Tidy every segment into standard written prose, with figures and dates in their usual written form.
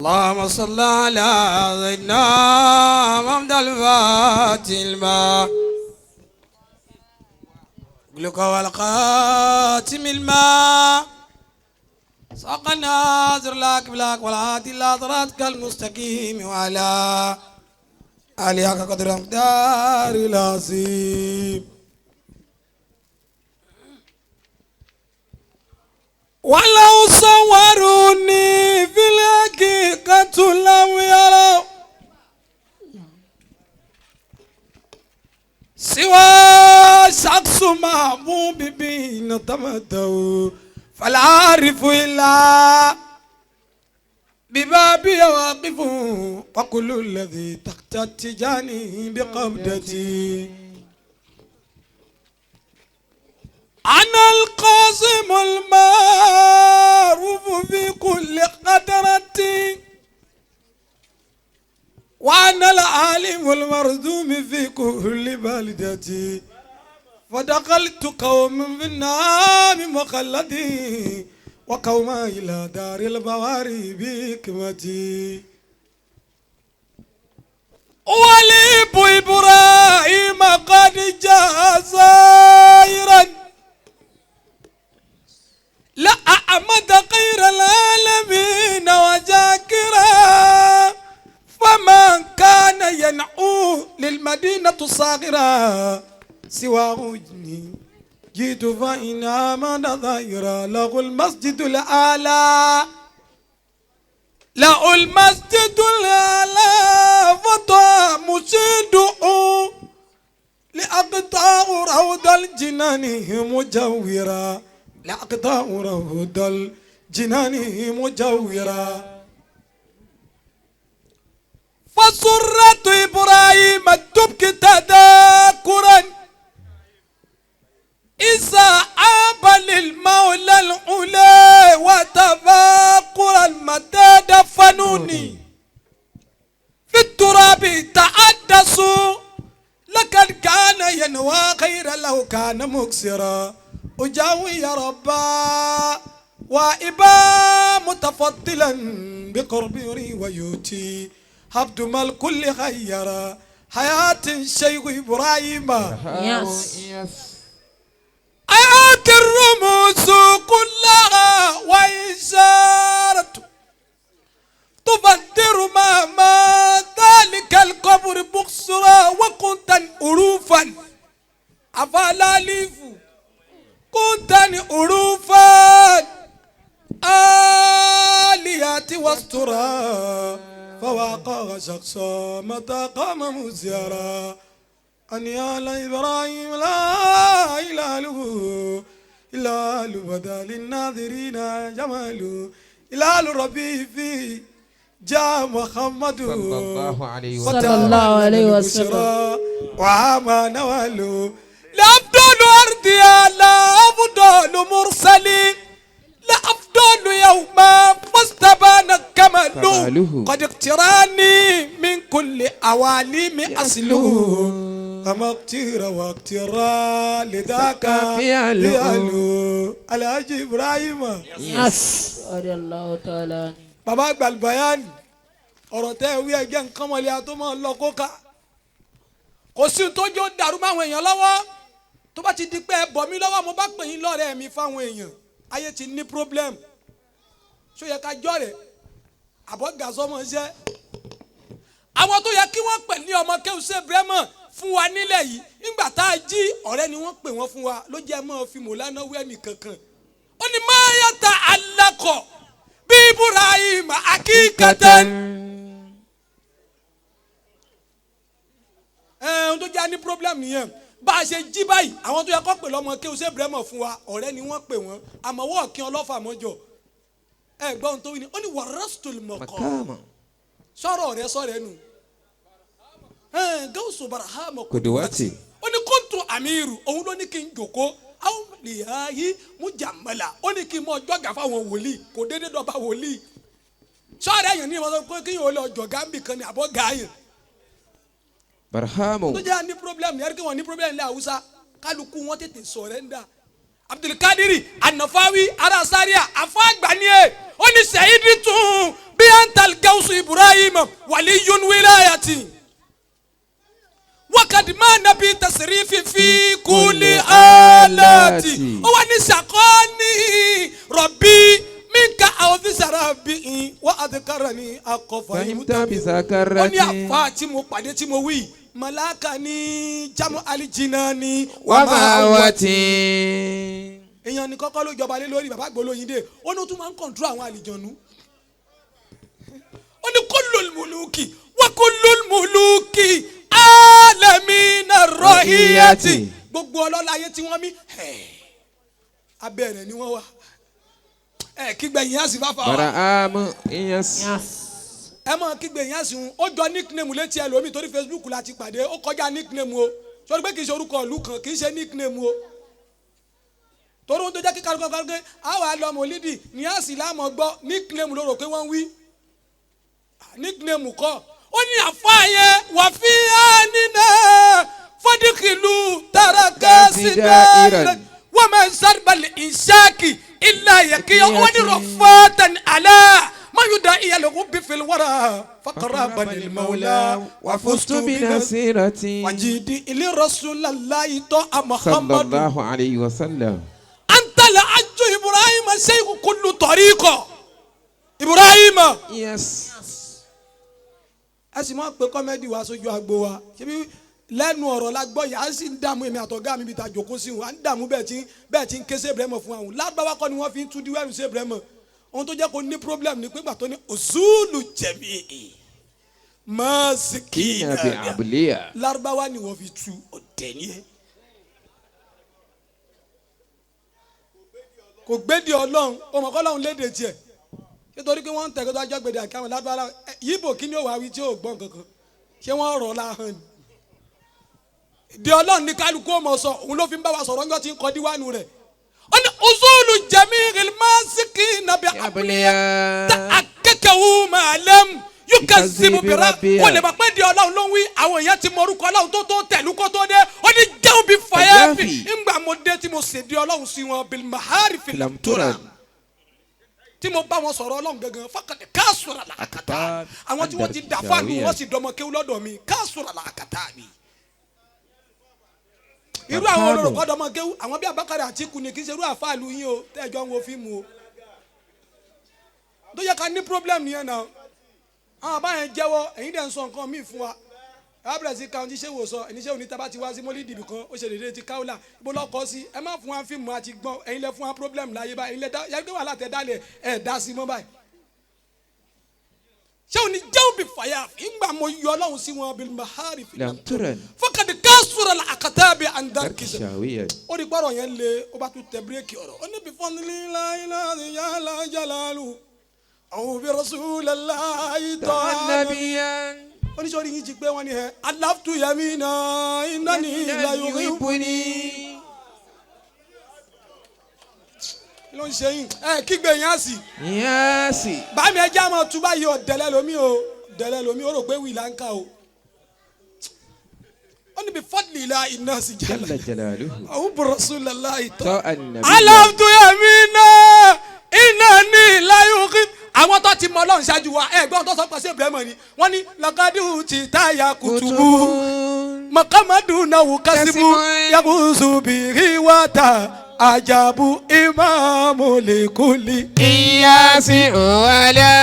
اللهم صل على سيدنا محمد الفاتح الماء قلك والقاتم الماء ساق الناظر لك بلاك والعادي إلى صراطك المستقيم وعلى آله حق قدر مقدار العظيم. ولو صوروني في الحقيقة لم يروا سوى شخص محبوب بين تمتو فلا أعرف إلا ببابي واقف وكل الذي تحت التجاني بقبضتي. أنا القاسم المعروف في كل قدرة وأنا العالم المردوم في كل بلدتي. فدخلت قوم في النعام مخلدي وقوم إلى دار البواري بحكمتي. وليب إبراهيم قد جاء زائرا لا أحمد غير العالمين وجاكرا. فمن كان ينعو للمدينة صاغرا سوى وجني جئت فإن آمن ظاهرا. له المسجد الأعلى له المسجد الأعلى فطى مشيده لأقطع روض الجنان مجورا لأقطع روض الجنان مجورا. فسرة إبراهيم تبكي تذاكرا إذا عاب للمولى العلا وتفاقرا متى دفنوني في التراب تعدسوا لقد كان ينوى خير لو كان مكسرا. أجاوي يا ربا وإبا متفضلا بقربي ويوتي عبد ما الكل خيرا. حياة الشيخ إبراهيم حياة الرموز كلها وإشارة تفدر ما ذلك القبر بخسرا وكنت أروفا أفلا ليفو كنت أروفا آليات واسترا فواقع شخصا متى قام مزيرا. أن يا إبراهيم لا إله إلا بدا للناظرين جماله إلال ربي في جاء محمد صلى الله عليه وسلم صلى الله عليه وسلم وعما نواله لأفضل أرضي لا أفضل مرسلين لا أفضل يوم فاستبان كماله قد اقتراني من كل أواليم أصله كما اقتر واقترا لذاك فعله. Alhaji Ibrahim رضي الله تعالى. Bàbá àgbà Albayani ọ̀rọ̀ tẹ́ ẹ wí ẹgbẹ́ nǹkan mọ̀lẹ́ àtọ́mọ́ lọ kóka kò sí ohun tó jó dàrú máwọn èèyàn lọ́wọ́. Tó bá ti di pé ẹ bọ̀ mí lọ́wọ́ mo bá pè yín lọ́rẹ́ mi fáwọn èèyàn ayé ti ní problem. Ṣó yẹ ká jọ́ rẹ̀ àbọ̀ gàzọ́mọ iṣẹ́ àwọn tó yẹ kí wọ́n pè ní ọmọ kéwùsẹ́ brẹ́mọ̀ fún wa nílẹ̀ yìí nígbà tá a jí ọ̀rẹ́ ni wọ́n pè wọ́n fún wa ló jẹ́ mọ́ fi mọ̀lánà wẹ́ nìkankan. Ó ní máa yàtà alákọ̀ bí Ibrahim akíkatẹ́. Ẹ̀ẹ́n tó jẹ́ ní problem nìyẹn. Bá a ṣe jí báyìí àwọn tó yẹ kó pè lọ́mọ kéwùsẹ́ brẹ́mọ̀ fún wa ọ̀rẹ́ ni wọ́n pè wọ́n àmọ́ wọ́ọ̀ kí ọlọ́fà mọ́jọ. Ẹ gbọ́ ohun tó wí ni ó ní wàrásítòlù mọ̀kọ́ sọ̀rọ̀ rẹ sọ̀rọ̀ ẹnu gawusu barahama Kuduwati. ó ní kóńtù amiru òun ló ní kí n jòkó àwọn lìhàyí mujamala ó ní kí n mọ jọgà fáwọn wòlíì kò déédé dọba wòlíì sọ̀rọ̀ ẹ̀yàn ní ìwọ̀n sọ pé kí yóò lọ jọ̀gá ń bì kan ní àbọ̀ gàáyàn. Barhamu. Tó jẹ́ ní problem ní ẹ̀rí kí wọ́n ní problem ní Haúsá kálukú wọn tètè sọ̀rẹ́ndà. Abdulkadiri Anafawi ara Zaria afa àgbà ni e ó ní sẹ́yìndì tún Bí antal gawusu Ibrahim waliyun wilayati wakadi máa nabi tasirifi fi kuli alati. Ó wà ní sàkọ́ni rọ̀bì minka àwọn bí wà á ti kára ní akọ̀fà Fahimta bisakarati. Ó ní àfa tí mo pàdé tí mo wí màláka ní jamu alijina ní Wàmáwàtí. Èèyàn ní kọ́kọ́ ló jọba lé lórí bàbá gbólóyin dé. Ó ní ó tún máa ń kọ̀ǹtúrò àwọn àlìjọ̀nú. Ó ní kullul muluki wa kullul muluki alamina rọ́híyàtì. Gbogbo ọlọ́lá ayé tí wọ́n mí abẹ́ rẹ̀ ni wọ́n wà. Kígbe yìí á sì bá fa wa. Baraamu Iyas. Ẹ mọ kígbe yìí á sì ń ó jọ nickname létí ẹ lómi torí Facebook la ti pàdé. Ó kọjá nickname o, sọ pé kì í ṣe orúkọ ìlú kan, kì í ṣe nickname o. Torí ohun tó jẹ́ kíkà lóko kálukú àwọn àlọ́ mọ̀lídì ní àsì láàmú gbọ́ nickname ló rò pé wọ́n ń wí. Nickname kọ́. Ó ní àfa yẹn wà fi ánínà fọdíkìlù tàràkà sídà wọ́n máa ń sárbalẹ̀ ìṣáàkì ilà yẹ̀kíyà. Wọ́n ní rọ̀fọ́tàn àlá mayuda iyàlẹ́kùn bí fìlwárà fakara balẹ̀ mawla Wà fustu binasirati. wàjídì ilé rasulallahi tọ́ a Muhammadu. Sallallahu alayhi wa sallam. Antala ajo Ibrahim seiku kullu tariqa Ibrahim. Yes. Ẹ sì máa ń pe comedy wa sójú agbo wa. Ṣebí lẹ́nu ọ̀rọ̀ la gbọ́ yìí, à ń sì ń dààmú èmi àtọ̀gá mi bí ta jòkó sí wọn, à ń dààmú bẹ́ẹ̀ tí ń ké sí Ibrahim fún àwọn lágbàwá kọ́ ni wọ́n fi ń tú díwẹ́rù sí Ibrahim. Ohun tó jẹ́ kó ní problem ni pé gbà tó ní òzúlù jẹ̀mí mọ́sìkì Kina bi abuliya. lárúbáwá ni wọ́n fi tú ọ̀dẹ̀ ni ẹ. Kò gbéde ọlọ́run, ọmọ kọ́lọ́run léde tiẹ̀ nítorí pé wọ́n ń tẹ̀kọ́ tó ajọ́ gbèdé àkàwọn lárúbáwá yíbò kí ni ó wà wí tí ó gbọ́n kankan, ṣé wọ́n rọ̀ láhàn ni. Ìdí ọlọ́run ní kálukú ọmọ sọ, òun ló fi ń bá wa sọ̀rọ̀ ńjọ́ tí ń kọ́ díwánu rẹ̀. Ó ní usulu jami'il masiki nàbí Abuliya. akẹ́kẹ̀wò màálẹ́m yóò kẹ́ zibu bìrà Rabbiya. kò lè mọ̀ pé di ọlọ́run ló ń wí. Àwọn èèyàn ti mọ orúkọ ọlọ́run tó tẹ̀lú kó tó dé. Ó ní jẹun bí fàyàfì Fàyàfì. ńgbà mo dé tí mo ṣèdí ọlọ́run sí wọn bil mahari Filamturan. tí mo bá wọn sọ̀rọ̀ ọlọ́run gangan fọkàtẹ káàsùrà làkàtà. Àwọn tí wọ́n ti dà fáànù wọ́n sì dọmọ kéwú lọ́dọ̀ mi káàsùrà làkàtà mi. Irú àwọn olórúkọ dọmọ kéwú àwọn bí Abakari Àtíkù ni kì í ṣe irú àfáàlú yín o tẹ́jọ́ ń wo fíìmù o. Tó yẹ ká ní problem nìyẹn náà. Àwọn àbáyẹn jẹ́wọ́ ẹ̀yin dẹ̀ ń sọ nǹkan míì fún wa. Ẹ sí káwọn tíṣe wò sọ ẹni ṣé òní tábà ti wá sí mọ́lídìí ibì kan ó ṣe déédéé ti káwọ́là ibo lọ́kọ́ sí. Ẹ má fún wa fíìmù àti gbọ́n ẹ̀yin lẹ fún wa problem láyé báyìí, ẹ̀yin lẹ dá yàgbé wàhálà tẹ dálẹ̀ ẹ̀ dá sí mọ́ báyìí. Ṣé òní jẹ́wọ́ bí fàyà ìgbà mo yọ ọlọ́run sí wọn bil mahari fi Lamturan. fọkàdé kásùrọ̀ la àkàtà bí andarkisa. Darkishawiya. Ó di gbọ́dọ̀ yẹn lé ó bá tún tẹ bírèkì ọ̀rọ̀ ó ní bí fọ́nlélá àwọn bí Rasulullahi tọ́ Nabiyan. oníṣòrí yìí ti pé wọ́n ní ẹ aláftu yamina iná ní ìlà yorùbá Yuhibbuni. kí ló ń ṣe yín ẹ kígbe yín á sì Yasi. bámi ẹjẹ́ àmọ́ túbá yìí ọ̀dẹ̀lẹ̀ lomi o ọ̀dẹ̀lẹ̀ lomi ó rò pé wìlà ń kà o ó ní bí fọ́dìlà iná sì Jalla jẹ́lẹ̀ jalaluhu. àwọn bí Rasulullahi tọ́ Tọ́ annabiya. aláftu yamina iná ní ìlà yorùbá. Àwọn tó ti mọ Ọlọ́run ṣáájú wa ẹ gbọ́n tó sọ pé sí Ibrahim ni wọ́n ní lakadihu ti táyà kùtùbù makamadu nawu kasibu yakuzu biriwata ajabu imamu likuli. Iyasi wala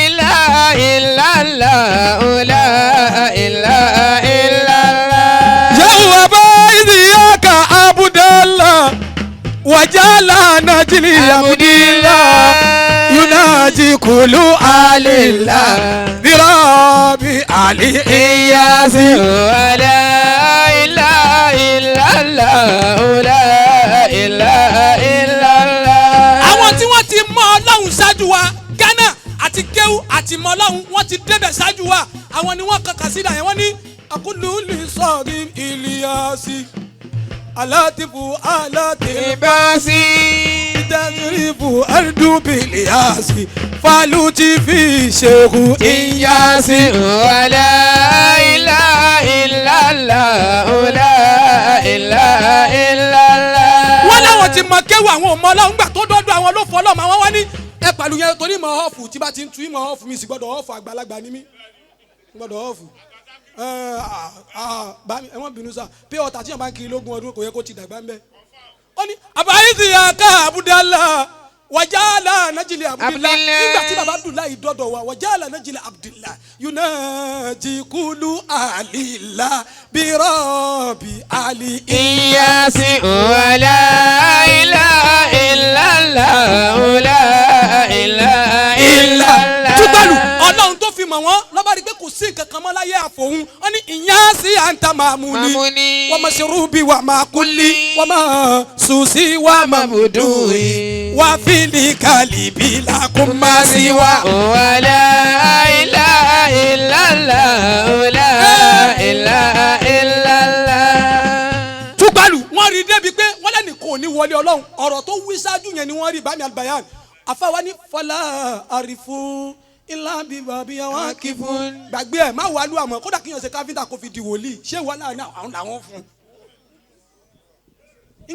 ilaha illallah la ilaha illallah. Yawwa ba iziyaka abudallah wajala najili abudillah yunaji kulu alillah birabi ali. Iyasi wala ilaha illallah la ilaha illallah. Àwọn tí wọ́n ti mọ Ọlọ́run ṣáájú wa Ghana àti kéwú àti mọ Ọlọ́run wọ́n ti débẹ̀ ṣáájú wa. Àwọn ni wọ́n kankan sí ìdáyẹn wọ́n ní akúlùlì sọ̀rí Ìlíyàsí alátìfù alátìlú Ibasi. tẹsírífù ẹ̀dùnbìlìyàsí falùtìfì ṣèkù Iyasi wala ilaha illallah la ilaha illallah. Wọ́n láwọn ti mọ kéwú àwọn ọmọ Ọlọ́run gbà tó dọ́dọ̀ àwọn ló fọ́ Ọlọ́run àwọn wá ní ẹ pàdé. Ìpàlù yẹn torí ìmọ̀ ọ̀fù tí bá ti ń tu ìmọ̀ ọ̀fù mi sì gbọ́dọ̀ ọ̀fù àgbàlagbà ni mí gbọ́dọ̀ ọ̀fù ẹ wọ́n bínú sá pé ọ̀tà tí yàn bá ń kiri lógún ọdún kò yẹ kó ti dàgbà ń bẹ́. Ó ní àbáyé ti yà ká Abudallah wàjálà najili Abudallah nígbà tí baba Abdullahi dọ́dọ̀ wa wàjálà najili Abdullah yunaji kulu alila birabi ali. Iyasi wala ilaha illallah la ilaha illallah. Túgbàlù ọlọ́run tó fi mọ̀ wọ́n lọ́ba rí i pé kò sí nǹkan kan mọ́ láyé àfòun wọ́n ní ìyá sí àǹtà màmúni wọ́n máa ṣe rúbi wà máa kúlí wọ́n máa sùsí wà máa mùdùn wà fílì kàlíbí làkún máa sí wa. Wala ilaha illallah la ilaha illallah. Túgbàlù wọ́n rí i débi pé wọ́n lẹ́nu kò ní wọlé ọlọ́run ọ̀rọ̀ tó wí ṣáájú yẹn ni wọ́n rí bami albayan àfáwa ní fọlá àrífù ilá bíbá bí àwọn akífún gbàgbé ẹ má wàá lu àmọ́ kódà kí yàn ṣe káfíńtà kó fi di wòlíì ṣé wàhálà ní àwọn làwọn fún un.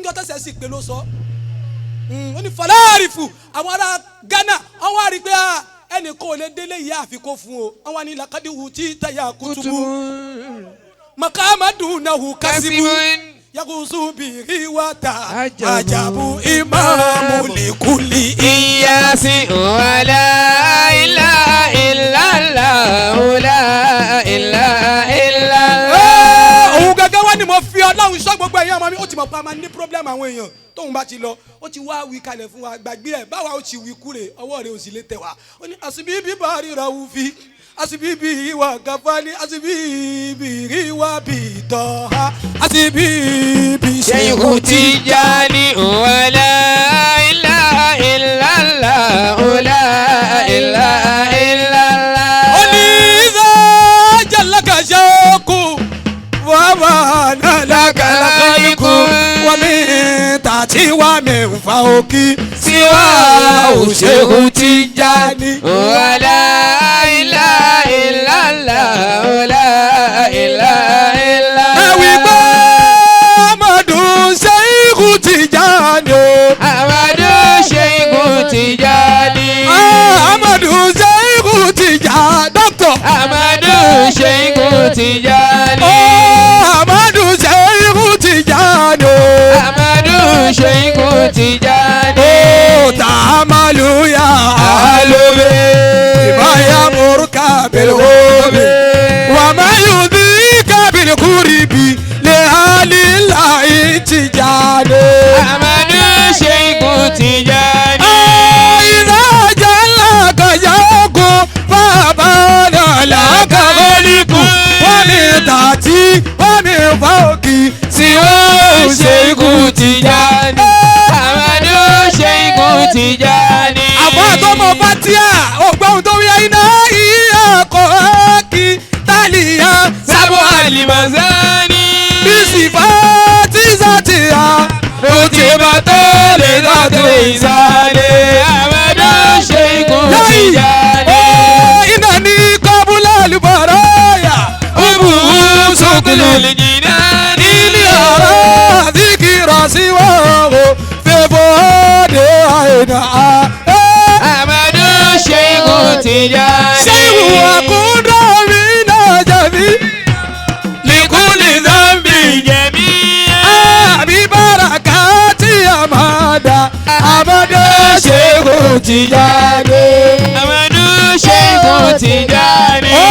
Njọ́ tẹ̀sẹ̀ sì pé ló sọ ó ní fọlá àrífù àwọn ará Ghana wọ́n wá rí i pé ẹnì kan ò lè délé ìyá àfikún fún o wọ́n wá ní làkàdíwù tí táyà kùtùbù makamadùnàwù kásìbù yakusu biri wata ajabu imamu likuli. Iyasi wala ilaha illallah la ilaha illallah. Òun gẹ́gẹ́ wá ni mo fi ọlọ́run sọ gbogbo ẹ̀yin ọmọ mi ó ti mọ̀ pé a máa ní problem àwọn èèyàn tóun bá ti lọ ó ti wá wí kalẹ̀ fún wa gbàgbé ẹ̀ báwa ó ti wí kúrè ọwọ́ rẹ̀ ò sì lè tẹ̀ wá ó ní àsìbí bíbá ríra wù fi àsìbí bí ìwà gàfání àsìbí bí ìwà bí tọ́ ha àsìbí bí Sheikhu Tijani wala ilaha illallah la ilaha illallah. Ó ní ìdá jàlákà ṣọ́kù wàwà nàlákàlàkàlùkù wà mí tàtí wà mí nfa òkì Siwa Sheikhu Tijani. Wala ilaha illallah la ilaha illallah. Ẹ̀wì gbọ́ Amadu Sheikhu Tijani o. Amadu Sheikhu Tijani. Amadu Sheikhu Tijani. Dọ́kítọ̀. Amadu Sheikhu Tijani. Amadu Sheikhu Tijani o. Amadu Sheikhu Tijani. Ta'amalu ya Alube. bima ya'muruka bil ghurbi wa ma yudhika bil qurbi li ahli llahi Tijani. Amadu Sheikhu Tijani. إذا جلك يوك فبان لك غلق ومن تحتي ومن فوقي Siwa Sheikhu Tijani. Amadu Sheikhu Tijani. Àbọ̀ àtọmọ fatia ògbóhùn tó wíyá iná ìyá kọ́ kí tálíyà Sábò Alimazani. bísí fatísàtìyà Rutiba tó lè dàtò ìsàlẹ̀. Amadu Sheikhu lẹ́yìn Tijani. ó iná ní kọ́búlà lùbọ̀rọ̀ yà. Ubu sukulu lijinani. Ilé ọ̀rọ̀ zikirọ̀ sí wọ́wọ́ fẹ́fọ́dé àìdá. Amadu Sheikhu Tijani. Ṣé ìwà kúndọ̀ mi náà jẹ̀bi? Likuli zambi jẹ̀bi. Àbí bàràkà tí a máa dà, Amadu Sheikhu Tijani. Amadu Sheikhu Tijani. Ó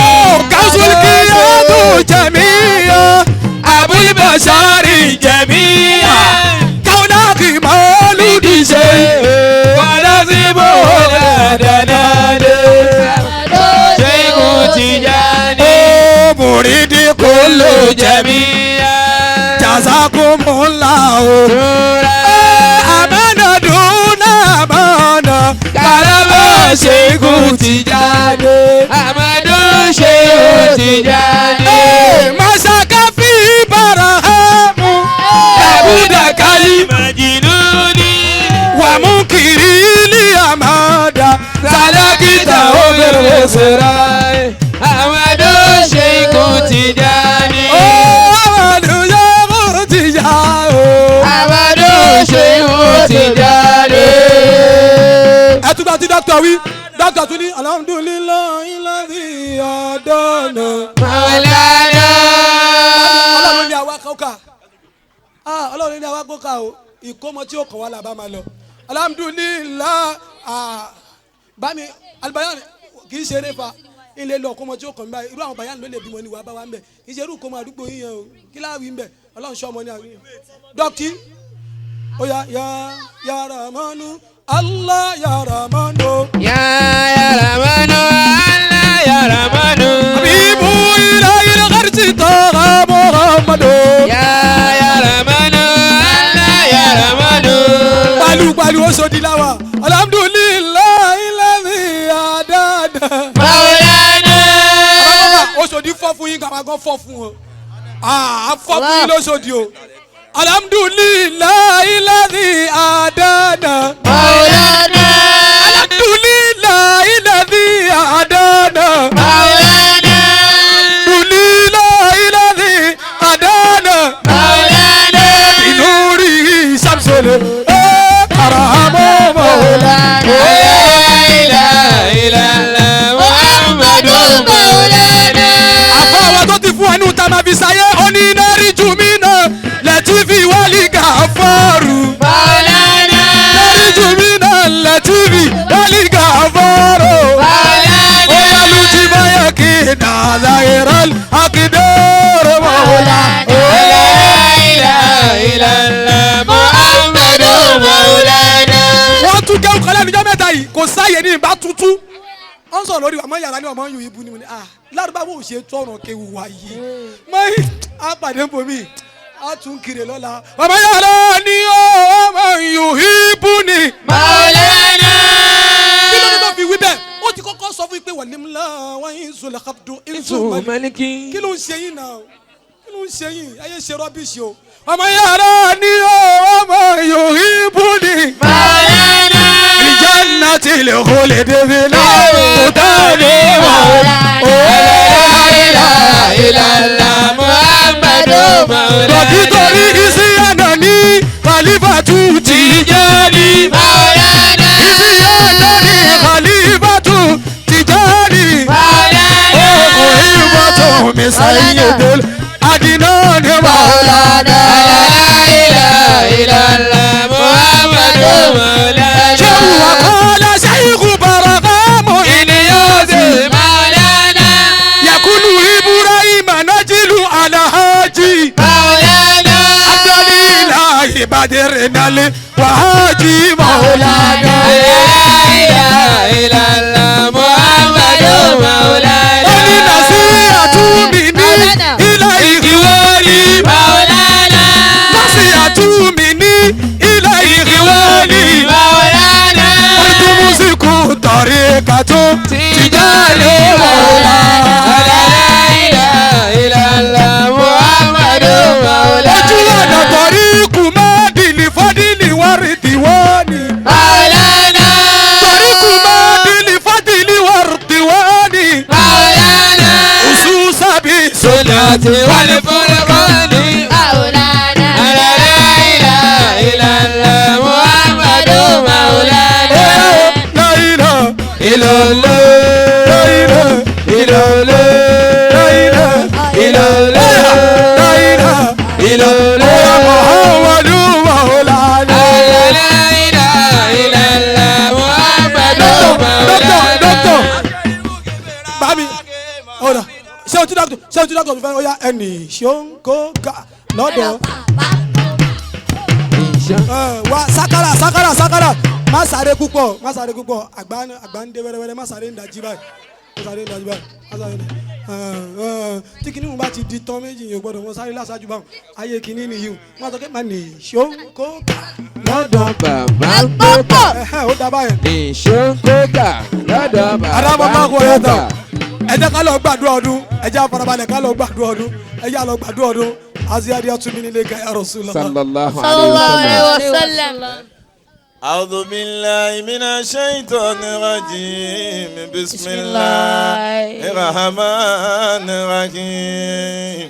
káṣù kí á tó jẹ̀mí yọ. Abul Bashari jẹ̀bi. Káwọn kì í máa lùdí ṣe. Wàlásìbò ládàdàdé. Sheikhu Tijani. Ó mùrídìí kò ló jẹ̀mí. Jẹ̀bi. Jazakumullahu. Amana duna amana. Karama Sheikhu Tijani. Amadu Sheikhu Tijani. Masaka fi barahamu. Abuda kali majinuni. Wa munkiri li amada. Salakita obìnrin sera. Amadu Sheikhu Tijani. Oh, Amadu Sheikhu Tijani. Amadu Sheikhu Tijani. Ẹ tún Ẹgbẹ́ tí dókítà wí, dókítà tún ní alhamdulillahi alladhi hadana. Maulana. Ọlọ́run ní àwa kọ́kà. Ọlọ́run ní àwa kọ́kà o. Ìkómọ tí ó kàn wá là bá máa lọ. Alhamdulillah. Bámi Albayan kì í ṣeré fa. Ilé lọ kọ́mọ tí ó kàn mí báyìí. Irú àwọn Bayan ló lè bímọ ní wàá bá wa ń bẹ̀. Kì í ṣe irú kọ́mọ àdúgbò yín yẹn o. Kí láwìí ń bẹ̀? Ọlọ́run ṣọ́ ọmọ ní àwọn yẹn. Dọ́kítì. Oya ya ya Ramanu Allah ya Ramanu. Ya ya Ramanu Allah ya Ramanu. Habibu ilahil gharsi taha Muhammadu. Ya ya Ramanu Allah ya Ramanu. Palu palu Oṣòdì láwà. Alhamdulillahi alladhi hadana. Maulana. Oṣòdì fọ́ fún yín kàmá gan fọ́ fún wọn. À fọ́ fún yín lóṣòdì o. Alhamdulillahi alladhi hadana. Maulana. Alhamdulillahi alladhi hadana. Maulana. Alhamdulillahi alladhi hadana. Maulana. Binuri shamsele arahamu maulana. La ilaha illallah Muhammadun Maulana. Àfọ àwọn tó ti fún wa ní ta máa fi ṣayé onínàrí jù mí náà lẹ́tífì wálé gàfọ́ọ̀rù. Maulana. Nárí jù mí náà lẹ́tífì wálé gàfọ́ọ̀rù. Maulana. Ó yá lu ti báyọ̀ kí nàlá ìrọ̀l àkìdọ́rọ̀ mọ̀ọ́lá. La ilaha illallah Muhammadun Maulana. Wọ́n tún jẹ́ òkàlẹ́ níjọ́ mẹ́ta yìí kò sáyè ní ìbá tuntun. Wọ́n sọ̀rọ̀ lórí àmọ́ yàrá ni ọmọ yòó ibu ni mo ní ah lárúbáwò ò ṣe tọrọ kéwu wa yìí. Mọ́yì á pàdé bomi á tún kiri lọ́la. Ọmọ yàrá ni ọmọ yòó ibu ni. Maulana. Kí ló dé tó fi wí bẹ́ẹ̀? Ó ti kọ́kọ́ sọ fún yín pé wàlímúlá wáyé ń sọlẹ̀ kábdùn ń sùn Maliki. kí ló ń ṣe yín náà kí ló ń ṣe yín ayé ṣe rọ́bìṣì o. Ọmọ yàrá ni ọmọ yòó ibu ni. Maulana. Ìjánná ti lè kó lè débi náà kò tá a lè wà. La ilaha illallah Muhammadun Maulana. Dọ̀kítọ̀rí Ìsíyànà ní Kàlífàtú Tìjání. Maulana. Ìsíyànà ní Kàlífàtú Tìjání. Maulana. Òkùn ìbọ̀tò mi sẹ́yìn délé. Àdínà ní Màúlánà. La ilaha illallah Muhammadun Maulana. Ṣé wà kọ́lá ṣẹ́yìnkù bàràkàmù ìníyànjú? Maulana. Yakulu Ibrahim Najilu Alhaji. Maulana. Abdulilahi Badirinali Wahaji Maulana. La ilaha illallah Muhammadun Maulana. Ó ní nàṣíhà mi ní ilà ìhìwálì. Maulana. Nàṣíhà mi ní ilà ìhìwálì. Maulana. Olùtúmùsìkù tọ̀rí kàtó tìjáde Maulana. La ilaha illallah Muhammadun Maulana. Ojú ọ̀nà tọ̀rí kù má dìlì fọ́dìlì wárí tiwọ́ọ̀nì. Maulana. Tọ̀rí kù má dìlì fọ́dìlì wárí tiwọ́ọ̀nì. Maulana. Ususa bi Sunnati wal furqani. Maulana. La ilaha illallah Muhammadun Maulana. La ilaha Illallah. la ilaha Illallah. la ilaha Illallah. la ilaha Illallah. Muhammadu Maulana. La ilaha illallah Muhammadun Doctor, Maulana. doctor. Bami, ọ̀dà ṣé o ti doctor ṣé o ti doctor fẹ́ ọ̀ya ẹnì ṣóńkó ká lọ́dọ̀. Ẹ, Wa sakara sakara sakara má sáré púpọ̀ má sáré púpọ̀ àgbà àgbà ń dé wẹ́rẹ́wẹ́rẹ́ má sáré ń dájí báyìí má sáré ń dájí báyìí má sáré ń dájí ẹ ẹ tí kinní bá ti di tán méjì yìí ò gbọ́dọ̀ wọn sáré lásájú báwọn ayé kinní nìyí o wọn sọ pé má nì ṣóńkó ká lọ́dọ̀. Bàbá ń kókà. Ẹ̀hẹ́, ó dábàá yẹn. Ìṣó ń kókà lọ́dọ̀ bàbá Adámọ̀ ń máa kú ọ̀yọ́ kókà. tán. Ẹ jẹ́ ká lọ gbàdúrà ọdún. Ẹ jẹ́ àfarabalẹ̀ ká lọ gbàdúrà ọdún. Ẹ jẹ́ àlọ́ gbàdúrà ọdún. Aziyadi atumi nílé ga ya Rasulullah. Sallallahu Sallallahu alayhi wa alayhi sallam. wa sallam. أعوذ بالله من الشيطان الرجيم بسم الله الرحمن الرحيم.